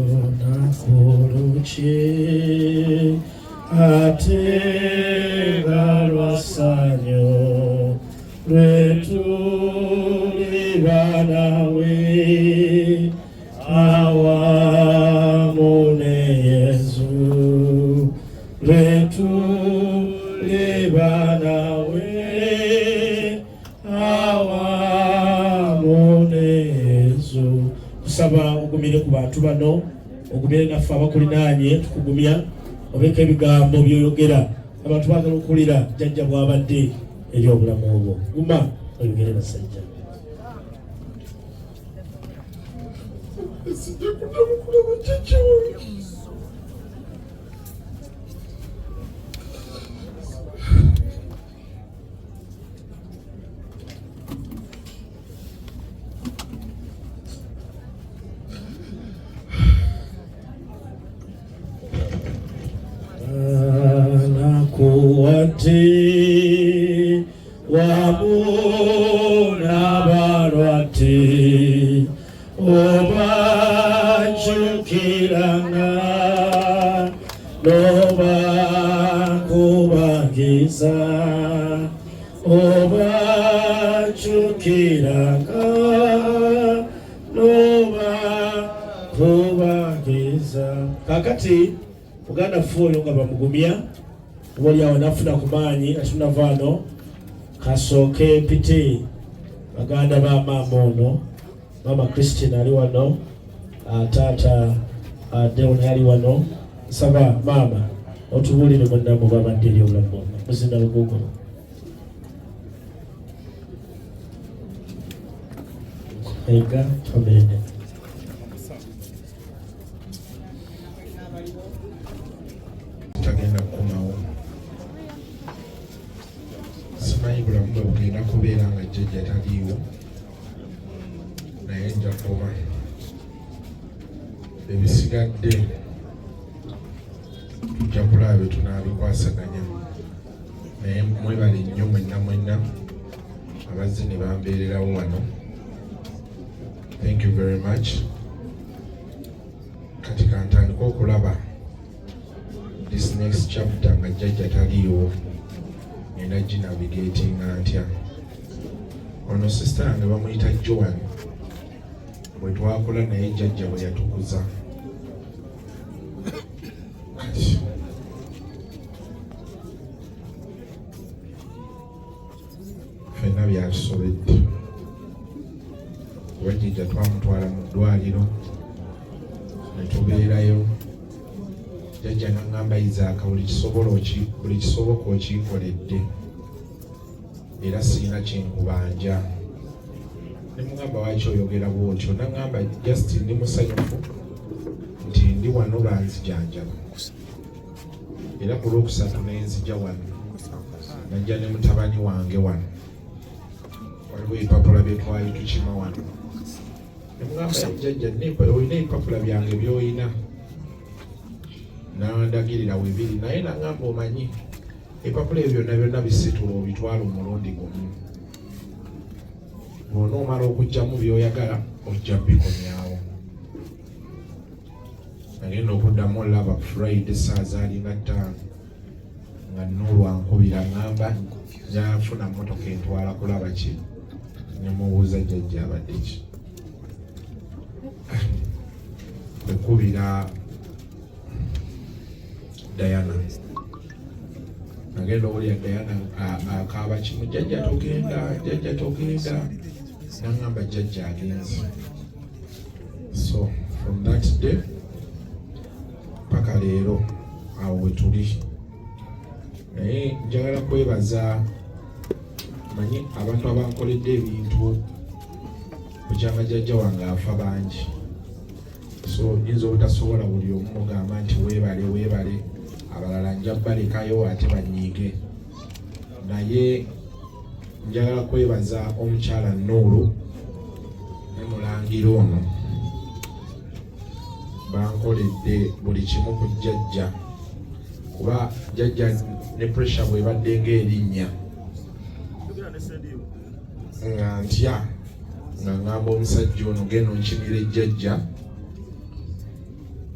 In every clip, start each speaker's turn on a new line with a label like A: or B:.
A: Lunaku luki ate nga lwa ssanyu lwe tuliba nawe awamu ne Yesu lwe tuliba nawe awamu ne Yesu. Kusaba ogumire ku bantu bano, ogumire naffe abakulinaanye, tukugumya obeeko ebigambo by'oyogera. Abantu baagala okuwulira jjajja bw'abadde eri obulamu obwo. Guma oyogere basajja.
B: Sijja kuddamu kulaba jjajja wange.
A: Nakuwati wamu n'abalwadde obajjukiranga n'obakubagiza obajjukiranga n'obakubagiza. Kakati muganda ffe oyo nga bamugumya oba oliawo nafuna ku maanyi atunavaano kasooke mpite baganda ba maama ono, maama Christine ali wano, taata Deo naye ali wano. Nsaba maama otubuulire munnamu babadde eri obulamu bwonna muzinda lugugulo. Ega family.
B: Tagenda kukomawo, simanyi bulamu bwe bugenda kubeera nga jjajja taliiwo, naye nja kuba ebisigadde tujja kulaba bye tunaabikwasaganya. Naye mwebale nnyo mwenna mwenna abazze ne bambeererawo wano. Thank you very much. Kati kantandika okulaba this next chapter nga jjajja taliiwo, ngenda ginavigatinga ntya. Ono sister yange bamuyita Joan, bwe twakola naye jjajja bwe yatukuza. Kati ffenna byatusobedde kuba jjajja twamutwala mu ddwaliro ne tubeerayo. Jjajja n'aŋŋamba, Isaaka, buli kisobola buli kisoboka okinkoledde era sirina kyenkubanja. Ne mugamba, waki oyogera bw'otyo? N'aŋŋamba, just ndi musanyufu nti ndi wano banzijanjaba. Era ku lwokusatu nenzija wano, najja ne mutabani wange wano, waliwo ebipapula bye twali tukima wano. Ne mugamba, jjajja, olina ebipapula byange by'olina? Nandagirira webiri, naye naŋŋamba, omanyi ebipapula ebyo byonna byonna bisitula obitwala omulundi gumu, bw'onoomala okuggyamu by'oyagala ojja bikomyawo. Nagenda okuddamu olaba ku Friday saa zaalinga 5 nga Nuulu ankubira, ŋŋamba nafuna mmotoka entwala kulaba ki. Ne mubuuza, jjajja abadde ki? Kwekubira Diana, nagenda owulira Diana akaaba kimu, jjajja togenda, jjajja togenda. Naŋŋamba jjajja agenze. So from that day paka leero awo we tuli. Naye njagala kwebaza manyi abantu abankoledde ebintu bukyanga jjajja wange afa bangi, so nyinza obutasobola buli omu mugamba nti weebale weebale, abalala nja balekayo ate banyiige. Naye njagala kwebaza omukyala Nuulu ne mulangira ono, bankoledde buli kimu ku jjajja, kuba jjajja ne pressure bwebadde ng'erinnya. Nga ntya, nga ngamba omusajja ono, genda onkimira ejjajja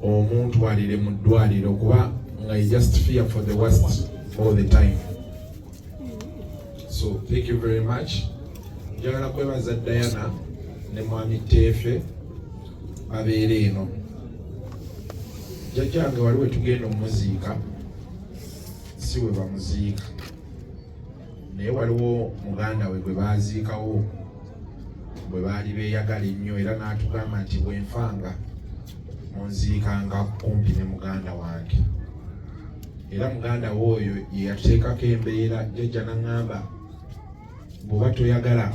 B: omuntwalire mu ddwaliro, kuba nga I just fear for the worst all the time. So thank you very much. Njagala kwebaza Diana ne Mwami Teefe babeera eno. Jjajjange wali we tugenda omuziika, si we bamuziika, naye waliwo muganda we gwe baaziikawo bwe baali beeyagala ennyo, era n'atugamba nti bwenfanga munziikanga kumpi ne muganda wange. Era muganda we oyo ye yatuteekako embeera. Jjajja n'aŋŋamba, bw'oba toyagala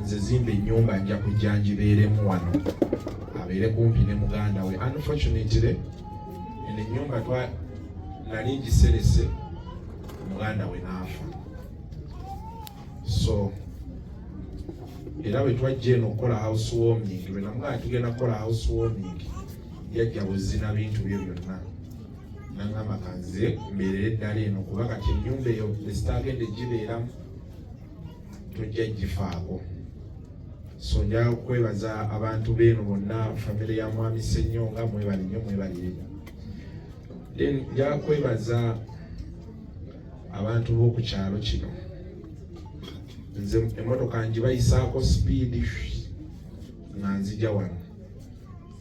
B: nze zimba ennyumba, nja kujja ngibeeremu wano, abeere kumpi ne muganda we. Unfortunately, eno ennyumba twa nali ngiserese, muganda we n'afa. So era bwe twajja eno okukola house warming, bwe namugamba tugenda kukola house warming, yajja buzina bintu bye byonna, naŋŋamba kanze mbeerere eddala eno, kuba kati ennyumba eyo esitaagenda egibeeramu tojja gifaako. So njagala okwebaza abantu beeno bonna, famire ya Mwami Ssenyonga, mwebale nnyo, mwebalire. Then njagala kwebaza abantu b'oku kyalo kino. Nze emmotoka ngibayisaako speed nga nzija wano,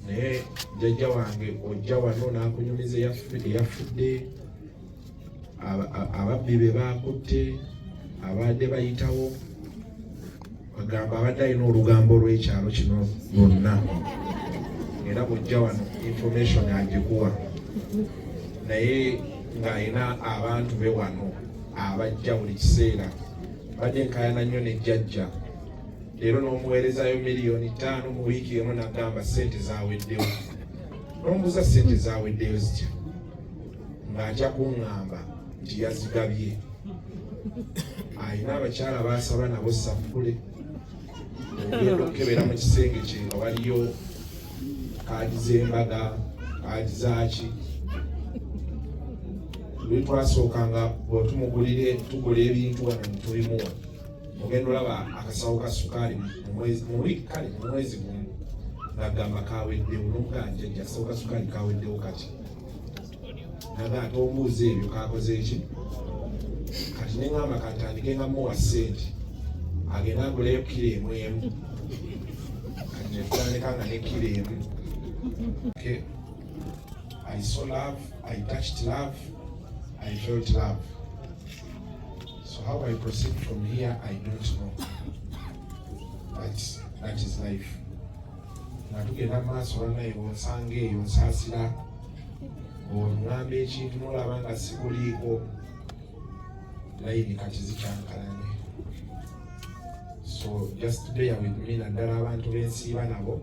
B: naye jjajja wange ojja wano n'akunyumiza eyafudde, ababbi be baakutte, abadde bayitawo, bagamba abadde alina olugambo lw'ekyalo kino lwonna. Era bw'ojja wano information agikuwa, naye ng'alina abantu be wano abajja buli kiseera. Mbadde nkayana nnyo ne jjajja leero, n'omuweerezayo 5 miliyoni mu wiiki emu, n'agamba sente zaweddewo. N'omubuuza sente zaweddeyo zitya, ng'ajja kuŋŋamba nti yazigabye, alina abakyala basaba nabo sappule. Ogenda okukebera mu kisenge kye nga waliyo kaadi z'embaga, kaadi zaaki. Luli twasookanga bwetumugulire, tugula ebintu wano netubimuwa, ogenda olaba akasawo ka sukaali mu mwezi, mu wiiki, kale mu mwezi gumu, ngagamba kaweddewo. Nomugaa, jjajja, akasawo ka sukaali kaweddewo kati. Naga tombuuza ebyo, kakoze eki? Kati neŋŋamba kantandike nga muwa ssente agende aguleyo kiro emu emu. Kati netutandika nga ne kiro emu. Okay. I saw love, I touched love, I felt love. So how I proceed from here, I don't know. But that is life. Nga tugenda mu maaso, bannaye, bw'onsanga eyo nsaasira, oŋŋamba ekintu n'olaba nga sikuliiko layini, kati zikyankalanye. So just bear with me, naddala abantu b'ensiiba nabo.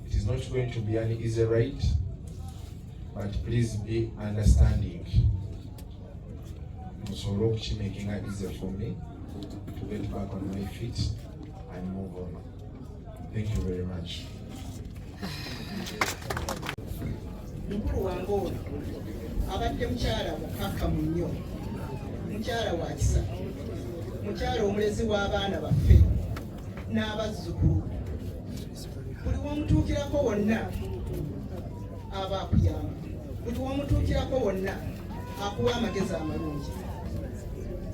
B: It is not going to be an easy ride, but please be understanding musobole okukimakinga easy for me to get back on my feet and move on. Thank you very much.
C: Mukulu wange ono abadde mukyala mukakkamu nnyo, mukyala wa kisa, mukyala omulezi w'abaana baffe n'abazzukulu. Buli womutuukirako wonna aba akuyamba, buli womutuukirako wonna akuwa amagezi amalungi.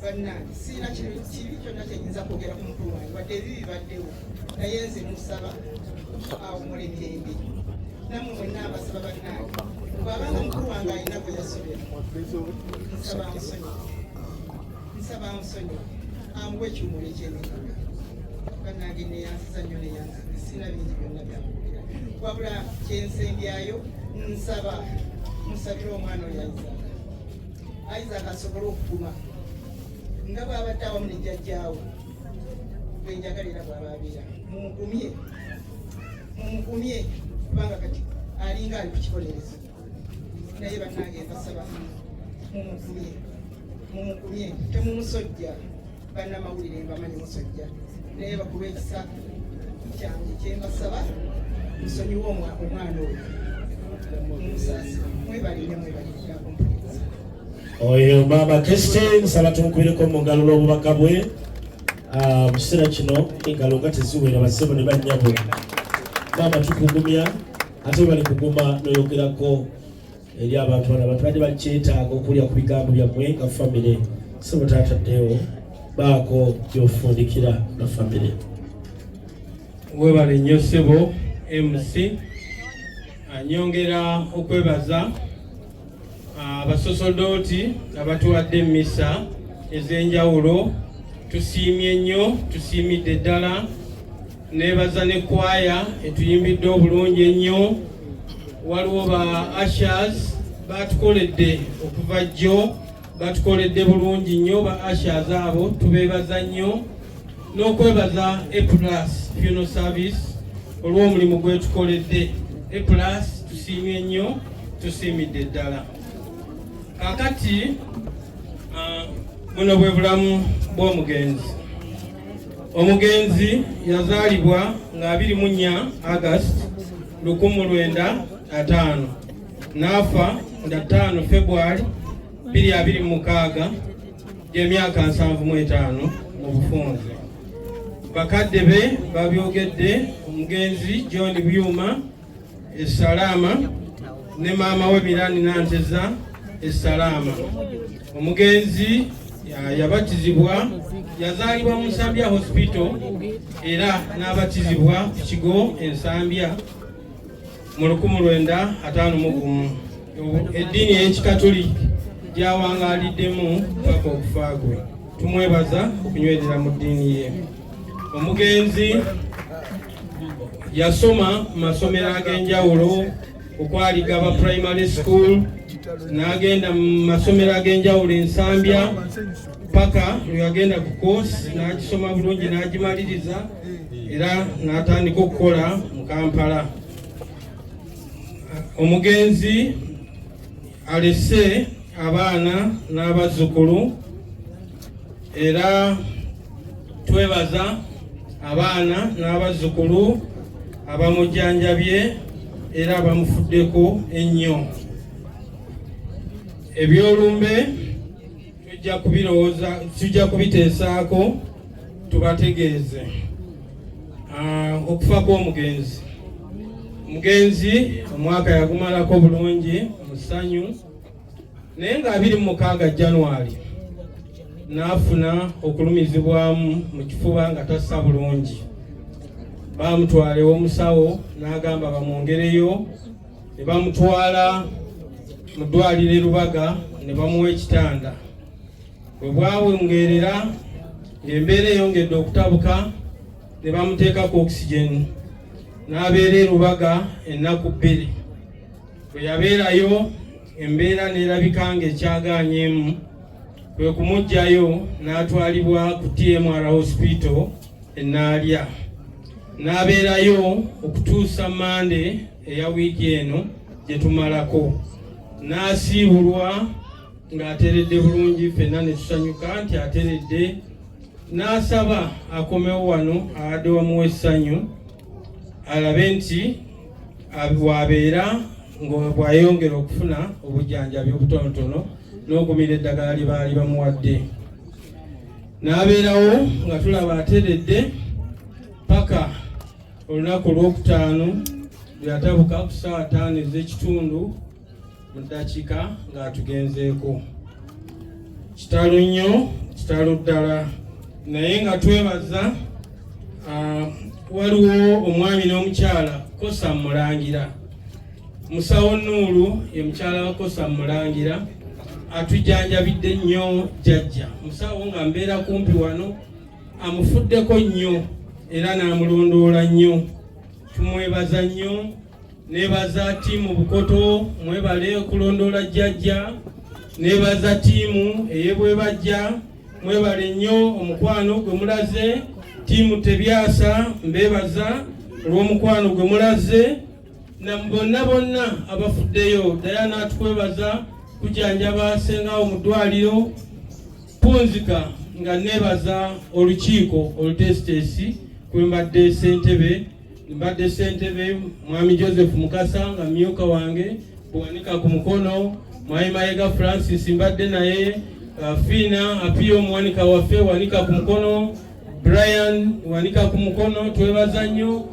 C: Bannange, siina kibi kyonna kyenyinza kwogera ku mukulu wange, wadde ebibi bibaddewo, naye nze musaba awumula emirembe. Nammwe mwenna mbasaba, bannange, bw'abanga mukulu wange alina gwe yasobera, nsaba amusonyiwe, nsaba amusonyiwe, amuwe ekiwumulo ekyemirembe. Bannange, neyanziza nnyo, neyanziza. Sina bingi byonna byakwogera, wabula kyensembyayo, nsaba musabire omwana oyo Isaac. Isaac asobole okuguma nga bw'abadde awamu ne jjajjaawe bwenjagala, era bw'aba abeera. Mumugumye, mumugumye, kubanga kati alinga ali ku kibonerezo. Naye bannange, mbasaba mumugumye, mumugumye, temumusojja. Bannamawulire mbamanyi musojja, naye bakuba ekisa kyange kyembasaba, musonyiwe omwana oyo, mumusaasira. Mwebale nnyo, mwebale ddala.
A: Oyo maama Christine, nsaba tumukubireko mu ngalo olw'obubaka bwe. Mu kiseera kino engalo nga teziwera, bassebo ne bannyabo. Maama, tukugumya, ate bali kuguma n'oyogerako eri abantu bano. Abantu badde bakyetaaga okulya ku bigambo byammwe nga famire. Sebo taataddewo, baako byofundikira nga famire.
D: Webale nnyo, ssebo MC. Anyongera okwebaza abasosodooti abatuwadde emmisa ez'enjawulo. Tusiimye nnyo, tusiimidde ddala. Neebaza ne kwaya etuyimbidde obulungi ennyo. Waliwo ba ushers batukoledde okuva jjo, batukoledde bulungi nnyo. Ba ushers abo tubeebaza nnyo, n'okwebaza A Plus Funeral Service olw'omulimu gwetukoledde. A Plus, tusiimye nnyo, tusiimidde ddala. Kakati buno bwe bulamu bw'omugenzi. Omugenzi yazaalibwa nga 24 August 1950, n'afa nga 5 February 2026, gy'emyaka 75 mu bufunze. Bakadde be babyogedde: omugenzi John Byuma Esalaama ne maama we Mirani Nanteza Esalaama. Omugenzi yabatizibwa, yazaalibwa mu Nsambya Hospital era n'abatizibwa ku kigo Ensambya mu 1951. Eddiini ey'Ekikatoliki gyawangaliddemu paka okufa gwe. Tumwebaza okunywerera mu ddiini ye. Omugenzi yasoma mu masomero ag'enjawulo okwali Gaba Primary School, n'agenda mu masomero ag'enjawulo Ensambya paka lwe yagenda ku course, n'agisoma bulungi n'agimaliriza era n'atandika okukola mu Kampala. Omugenzi alese abaana n'abazzukulu, era twebaza abaana n'abazzukulu abamujjanjabye era abamufuddeko ennyo. Ebyolumbe tujja kubirowooza, tujja kubiteesaako tubategeeze. Okufa kw'omugenzi, omugenzi omwaka yagumalako bulungi mu ssanyu, naye nga 26 January n'afuna okulumizibwamu mu kifuba nga tassa bulungi. Bamutwala ew'omusawo n'agamba bamwongereyo, ne bamutwala mu ddwaliro e Lubaga ne bamuwa ekitanda. Bwe bwawongerera ng'embeera eyongedde okutabuka, ne bamuteekako oxygen, n'abeera e Lubaga ennaku 2. Bwe yabeerayo, embeera n'erabika ng'ekyagaanyeemu, kwe kumuggyayo n'atwalibwa ku TMR Hospital e Naalya, n'abeerayo okutuusa Mande eya wiiki eno gye tumalako, n'asiibulwa ng'ateredde bulungi. Ffenna ne tusanyuka nti ateredde, n'asaba akomewo wano abadde wamuwa essanyu, alabe nti wabeera nga bw'ayongera okufuna obujjanjabi obutonotono n'okumira eddagala lye baali bamuwadde. N'abeerawo nga tulaba ateredde paka olunaku olwokutaano lwe yatabuka ku ssaawa 5 ez'ekitundu mu ddakiika ng'atugenzeeko. Kitalo nnyo, kitalo ddala, naye nga twebaza. Waliwo omwami n'omukyala Kosa Mulangira. Musawo Nuulu ye mukyala wa Kosa Mulangira, atujjanjabidde nnyo jjajja. Musawo nga mbeera kumpi wano, amufuddeko nnyo era n'amulondoola nnyo. Tumwebaza nnyo. Nebaza ttiimu Bukoto, mwebale okulondoola jjajja. Nebaza ttiimu ey'ebwebajja, mwebale nnyo omukwano gwe mulaze. Ttiimu Tebyasa, mbebaza olw'omukwano gwe mulaze, na bonna bonna abafuddeyo. Dayana, tukwebaza kujanjaba sengawo mu ddwaliro. Punzika nga nebaza olukiiko oluteesiteesi kwe mbadde ssentebe. Mbadde ssentebe, Mwami Joseph Mukasa nga myuka wange, buwanika ku mukono. Mwami Mayega Francis mbadde naye, Fiina Apio omuwanika waffe, wanika ku mukono. Brian wanika ku mukono, twebaza nnyo.